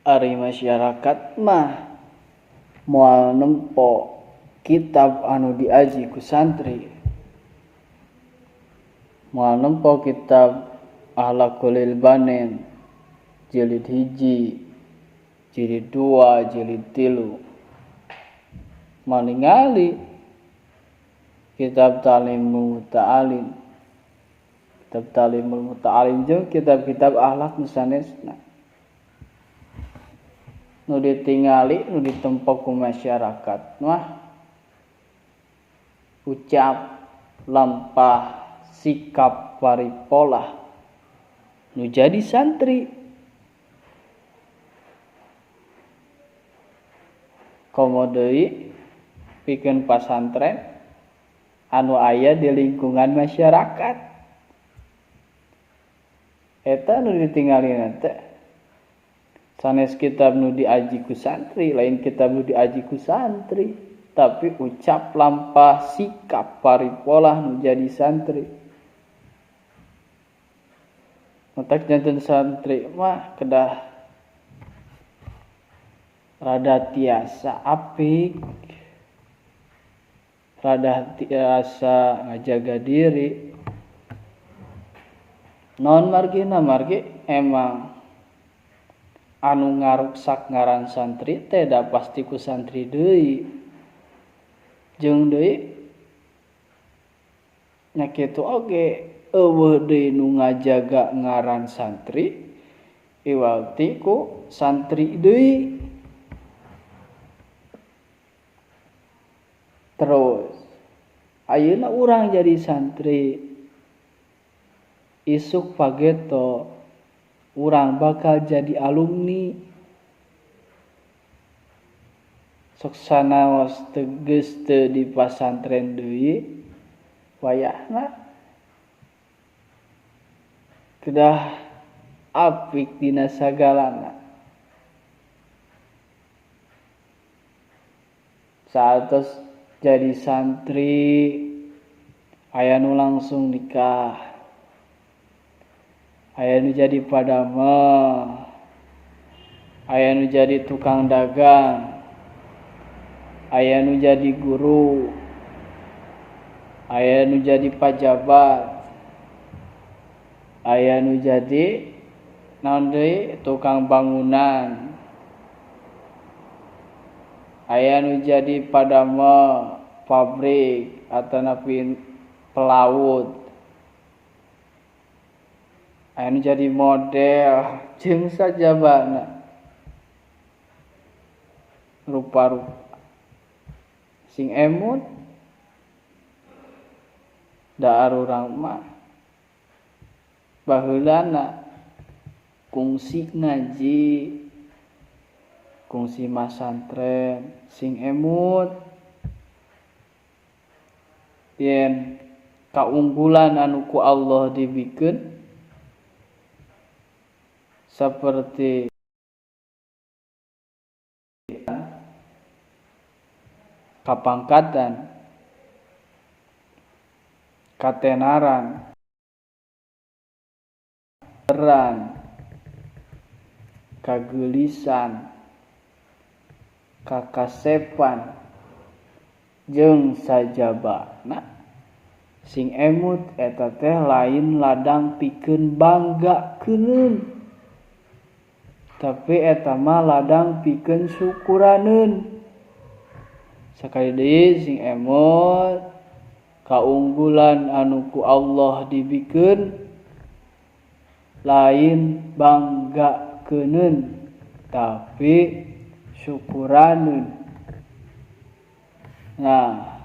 Ari masyarakat mah moal nempo kitab anu diaji ku santri, moal nempo kitab Akhlaqul Banin jilid 1, jilid 2, jilid 3. Malingali kitab Ta'limul Muta'alim, kitab Ta'limul Muta'alim jeung kitab-kitab akhlak nu sanesna. Nu ditingali, nu ditempo ku masyarakat mah ucap, lampah, sikap, paripolah nu jadi santri. Komo deui pikeun pasantren anu aya di lingkungan masyarakat. Eta nu ditingalina teh sanes kitab nu diaji ku santri, lain kitab nu diaji ku santri, tapi ucap, lampah, sikap, paripolah nu jadi santri. Matak janten santri mah kedah rada tiasa apik, rada tiasa ngajaga diri. Non margina margi emang anu ngaruksak ngaran santri teh da pasti ku santri deui. Jeung deui nya kitu oge eueuh deui nu ngajaga ngaran santri iwal ti ku santri deui. Terus ayeuna urang jadi santri, isuk pageto urang bakal jadi alumni. Sok sanaos teges teu di pasantren deui wayahna kedah apik dina sagalana. Saatos jadi santri aya nu langsung nikah, aya nu jadi padamel, aya nu jadi tukang dagang, aya nu jadi guru, aya nu jadi pajabat, aya nu jadi naon deui tukang bangunan, aya nu jadi padamel pabrik atanapi pelaut, aya nu jadi model jeung sajabana rupa-rupa. Sing emut da arurang mah baheulana kungsi ngaji, kungsi masantren, sing emut yen kaunggulan anu ku Allah dibikeun seperti kapangkatan, katenaran, peran, kageulisan, kakasepan, jeung sajabana. Sing emut eta teh lain ladang pikeun banggakeun, tapi eta mah ladang pikeun syukuraneun. Sakali deui sing emut kaunggulan anu ku Allah dibikeun lain banggakeun tapi syukuraneun. Nah,